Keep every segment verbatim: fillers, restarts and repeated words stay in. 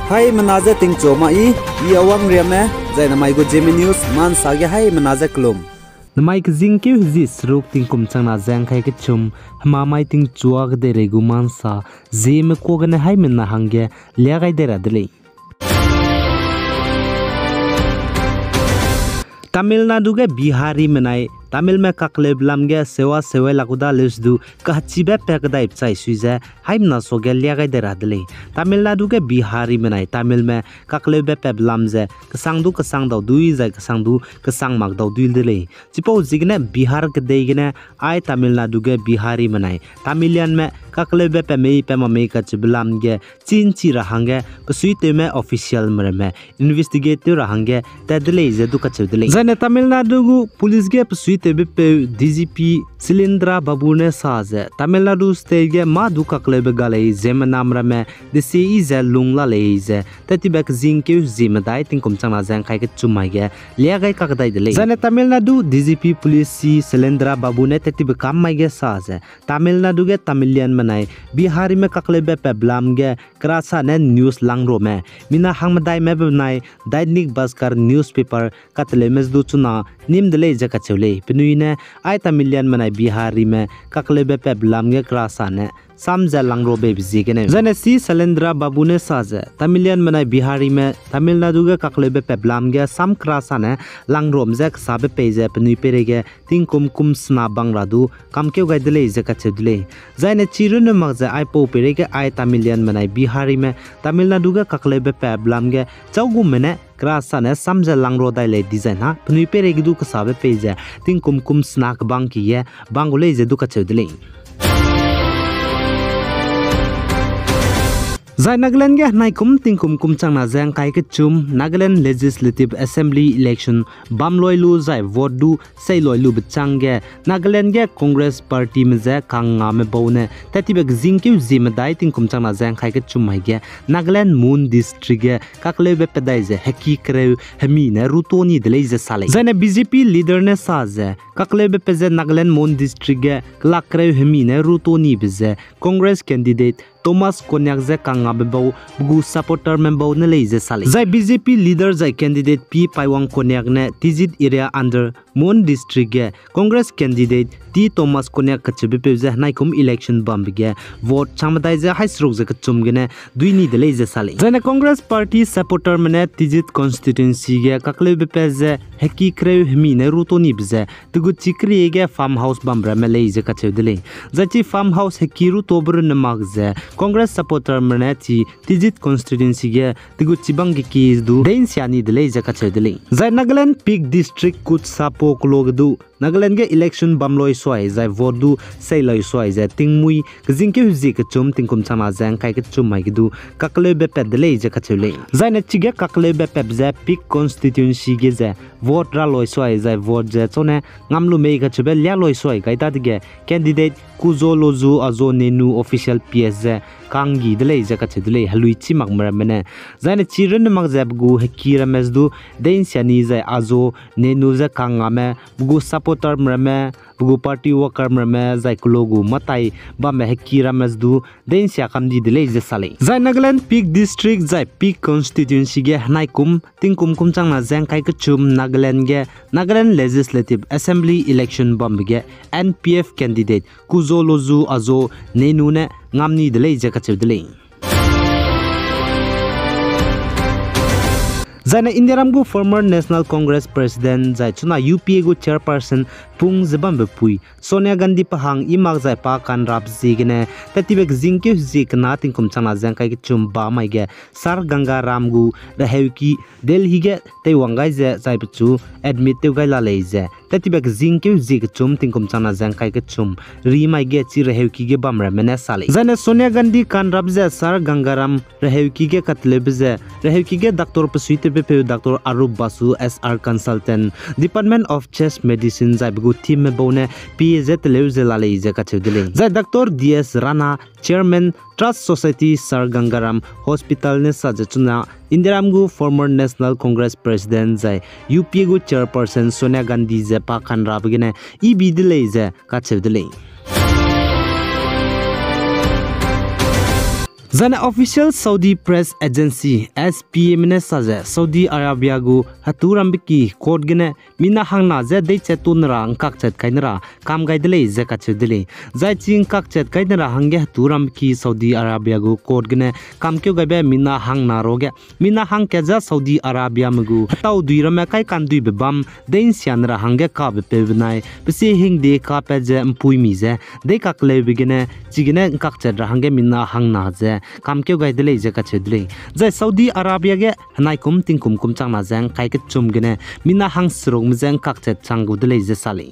Haimena je tingchu ma i, i Awang Riame, zai namai gu Zeme News, mansa ge haimena je kelum. Namai kezingkeu hezie seruk tingkum changna ze ngkai kechum, hemamai tingchua kedeirei gu mansa, Zeme kuâ gene haimena hangge lia gai dei ra de lei. Tamil Nadu ge Bihari menai Tamilme kakleube lam ge sewa sewai lakuda leusdu kachibe pa kedaibe chai sui ze haimena suage lia gai dei ra de lei. Tamil Nadu ge Bihari menai Tamilme kakleube pabe lam ze kesang du kesang dau dui zai kesang du kesang mak dau dui de lei. Chipau ziegene Bihar kedei gene ai Tamil Nadu ge Bihari menai Tamilianme kakleube pa mei pa ma mei kachibe lam ge chinchi ra hangge pesuitewme officialme ramme investigate tew ra hangge tat de lei ze du kacheu de lei. Zaine Tamil Nadu gu police ge pesuitewbe peu D G P Sailendra Babu ne sa ze Tamil Nadu state ge mâ du kakleube ga lei ziemmename ramme desie i ze lung la lei ze tattibe kezingkeu hezie medai tingkum changna ze ngkai kechum mai ge lia gai kakdai de lei. Zaine Tamil Nadu D G P police Sailendra Babu ne tattibe kam mai ge sa ze Tamil Nadu ge Tamilian menai Biharime kakleube pabe lam ge kerasa ne news langrome mina hangmedaime benai Dainik Bhaskar newspaper kateleume du chuna nîm de lei ze kacheu lei. Penui ne ai Tamilian menai Biharime kakleube pabe lam ge kerasa ne sam ze langro beibe ziegene. Zaine si Sailendra Babu ne sa ze Tamilian menai Biharime Tamil Nadu ge kakleube pabe lam ge sam kerasa ne langrom ze kesabe pei ze penui peireige tingkum kum sena bang ra du kamkeu gai de lei ze kacheu de lei. Zaine chi runne mak ze aipau peireige ai Tamilian menai Biharime Tamil Nadu ge kakleube pabe lam ge châugume ne kerasa ne sam ze langro dai lei dizai na penui peireige du kesabe pei ze tingkum kum sena kebang ki ge bang gu lei ze du kacheu de lei. Zai Nagaland ge henaikum tingkum kum changna ze ngkai kechum Nagaland Legislative Assembly election bam loi lu zai vote du sei loi lube chang ge Nagaland ge Congress partyme ze kangngame bau ne tattibe kezingkeu hezie medai tingkum changna ze ngkai kechum mai ge Nagaland Mon District ge kakleube padai ze heki kereu hemi ne ruto ni de lei ze sa lei. Zaine B J P leader ne sa ze kakleube pe ze Nagaland Mon District ge kelak kereu hemi ne ruto nibe ze Congress candidate Thomas Konyak ze kangngame bau pe gu supporterme bau ne lei ze sa lei. Zai B J P leader zai candidate P Paiwang Konyak ne Tizit area under Mon District ge Congress candidate T Thomas Konyak kacheube peu ze henaikum election bambe ge vote chang medai ze hai seruk ze kechum gene dui ni de lei ze sa lei. Zaine Congress party supporterme ne Tizit constituency ge kakleube pe ze heki kereu hemi ne ruto nibe ze teguchi kerie ge farm house bambe ramme lei ze kacheu de lei. Zai chi farm house heki rutobe runne mak ze Congress supporterme ne chi Tizit constituency ge teguchi bang ge ki du deinsia ni de lei ze kacheu de lei. Zai Nagaland Peak District Kutsapo keloa ge du Nagaland ge election bam loi suai zai vote du sei loi suai ze tingmui kezingkeu hezie kechum tingkum changna ze ngkai kechum mai ge du kakleube pat de lei ze kacheu lei. Zaine chige kakleube pat ze Peak constituency ge ze vote ra loi suai zai vote ze chune ngam lu mei kacheube lia loi suai gai dadege candidate Kuzholudzhu Ajo Nenu official P S ze kanggi de lei ze kacheu de lei helui chi makme ramme ne. Zaine chi runne mak ze pe gu heki ramme du deinsia ni zai Ajo Nenu ze kangngame pe gu supporterme ramme pe gu party workerme ramme zai keloa gu matai bambe heki ramme du deinsia kam di de lei ze sa lei. Zai Nagaland Peak District zai Peak constituency ge henaikum tingkum kum changna ze ngkai kechum Nagaland ge Nagaland Legislative Assembly election bambe ge N P F candidate Kuzholudzhu Ajo Nenu ne ngam ni de lei ze kacheu de lei. Zaine Indiaram gu former National Congress President zai chuna U P A gu chairperson pung ze bambe pui Sonia Gandhi pe hang i mak zai pa kanrap ziegene tattibe kezingkeu hezie kena tingkum changna ze ngkai kechum ba mai ge Sir Gangaram gu reheuki Delhi ge teiwang gai ze zai pechu admit tew gai la lei ze tattibe kezingkeu hezie kechum tingkum changna ze ngkai kechum ri mai ge chi reheuki ge bamramme ne sa lei. Zaine Sonia Gandhi kanrap ze Sir Gangaram reheuki ge kateleube ze reheuki ge doctor pesuitewbepeu Doctor Arup Basu S R consultant, Department of Chest Medicine zai pe gu teamme bau ne pie ze teleu ze la lei ze kacheu de lei. Zai Doctor D S Rana, Chairman Trust Society Sir Gangaram Hospital ne sa ze chuna Indiaram gu former National Congress President zai U P A gu chairperson Sonia Gandhi ze pa kanrabe gene ibi de lei ze kacheu de lei. Zaine official Saudi Press Agency, S P A me ne sa ze Saudi Arabia gu hetu rambe ki court gene mina hangna je deichat tune ra ngkakchat kaine ra kam gai de lei ze kacheu de lei. Zai chi ngkakchat kaine ra hangge hetu rambe ki Saudi Arabia gu court gene kamkeu gaibe mina hangna ruage mina hangkat ze Saudi Arabiame gu hetau dui ramme kaikanduibe bam deinsiane ra hangge kabe peu benai pe sie hingde kapat ze mpuimi ze deikakleube gene chigene ngkakchat ra hangge mina hangna ze kamkeu gai de lei ze kacheu de lei. Zai Saudi Arabia ge henai kum tingkum kum changna ze ngkai kechum gene mina hangserukme je ngkakchat chang gu de lei ze sa lei.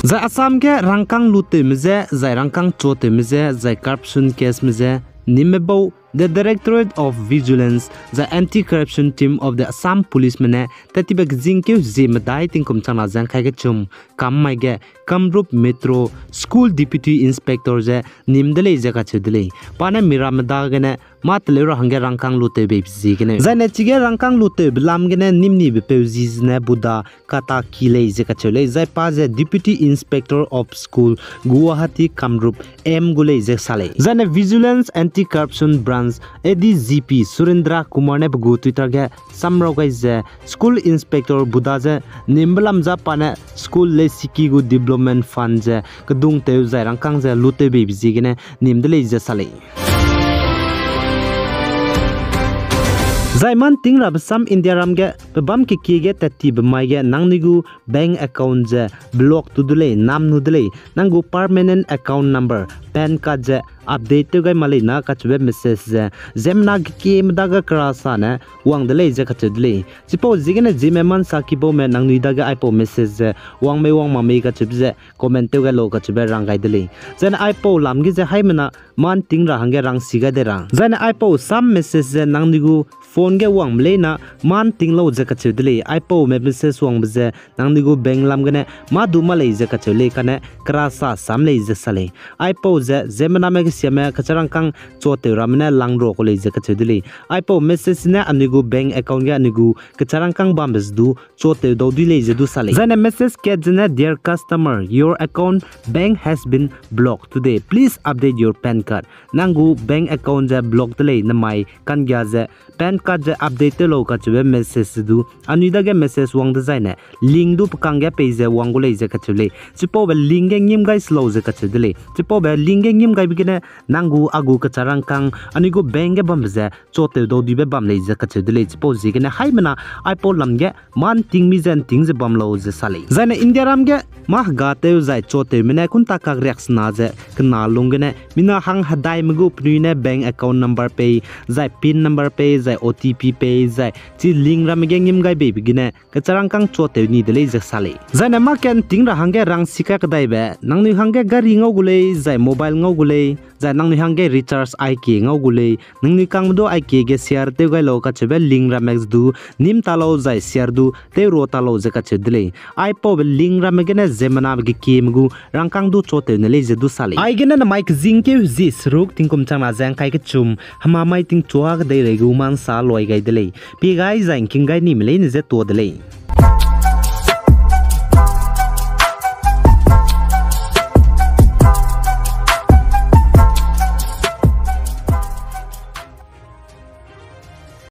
Zai Assam ge rangkâng lutewme je, zai rangkâng chuatewme je, zai corruption caseme je, nimme bau, the Directorate of Vigilance, zai Anti-Corruption Team of the Assam Policeme ne tattibe kezingkeu zie medai tingkum changna ze ngkai kechum kam mai ge Kamrup Metro School Deputy Inspector ze nim de lei ze kacheu de lei. Pa ne miramme dagene mâ teleu ra hangge rangkâng lutewbeibe ziegene. Zaine chige rangkâng lutewbe lam gene nimnibe peu zi zene Buddha Kataki lei ze kacheu lei. Zai pa ze Deputy Inspector of School, Guwahati Kamrup M gu lei ze sa lei. Zaine Vigilance Anti-Corruption Branch, A D G P, Surendra Kumar ne pe gu Twitter ge samrau gai ze, School Inspector Buddha ze nimbe lam za pa ne school lesiki gu development fund ze kedungtew zai rangkâng ze lutewbeibe ziegene nim de lei ze sa lei. Zai mâ nting rabe sam Indiaram ge pebâm kekie ge tattibe mai ge nangnui gu bank account ze block tu de lei, nam nu de lei, nang gu permanent account number, PAN card ze update tew gai ma lei na kacheube message ze ziemmena kekieme dage kerasane wang de lei ze kacheu de lei. Chipau ziegene Zeme Mansa kibaume nangnui dage aipau message ze wang mei wang mak mei kacheube ze comment tew gai lau kacheube rang gai de lei. Zaine aipau lam ge ze haimena mâ nting ra hangge rangsi gai de ra. Zaine aipau sam message ze nangnui gu phone ge wangme leina mâ nting lau ze kacheu de lei. Aipaume message wangbe ze nangnui gu bank lam gene mâ du ma lei ze kacheu lei kane kerasa sam lei ze sa lei. Aipau ze ziemmename kesiame kecharangkâng chuatew ramme ne langrua ku lei ze kacheu de lei. Aipau message ne anui gu bank account ge anui gu kecharangkâng bambe ze du chuatew dau dui lei ze du sa lei. Zaine message kat zene, Dear customer, your account bank has been blocked today. Please update your PAN card. Nang gu bank account ze block de lei, namai kanggia ze PAN card ze update tew lau kacheube message ze du anui dage message wang dezaine link du pe kangge pei ze wang gu lei ze kacheu lei. Chipaube link ge ngim gai se lau ze kacheu de lei. Chipaube link ge ngim gaibe gene nang gu a gu kecharangkâng anui gu bank ge bambe ze chuatew dau duibe bam lei ze kacheu de lei. Chipau ziegene haimena aipau lam ge mâ nting mi ze nting ze bam lau ze sa lei. Zaine Indiaram ge mâ hegatew zai chuatewme ne kunta kak riaksena ze kena lung gene mina hang hedaime gu penui ne bank account number pei, zai PIN number pei, zai O T P pei, zai chi link ramme ge ngim gai beibe gene kecharangkâng chuatew ni de lei ze sa lei. Zaine mâ ke nting ra hangge rangsi kai kedaibe, nangnui hangge gari ngau gu lei, zai mobile ngau gu lei, zai nangnui hangge recharge aikie ngau gu lei, nangnui kangme du aikie ge share tew gai lau kacheube link ramme du nim ta lau zai share du tew rua ta lau ze kacheu de lei. Aipaube link ramme gene ziemmenabe kekieme gu rangkâng du chuatew ne lei ze du sa lei. Aigene namai kezingkeu zi seruk tingkum changna ze ngkai kechum hemamai tingchua kedeirei gu mansa loi gai de lei. Pie gai zai ngking gai nime leine je tuâ de lei.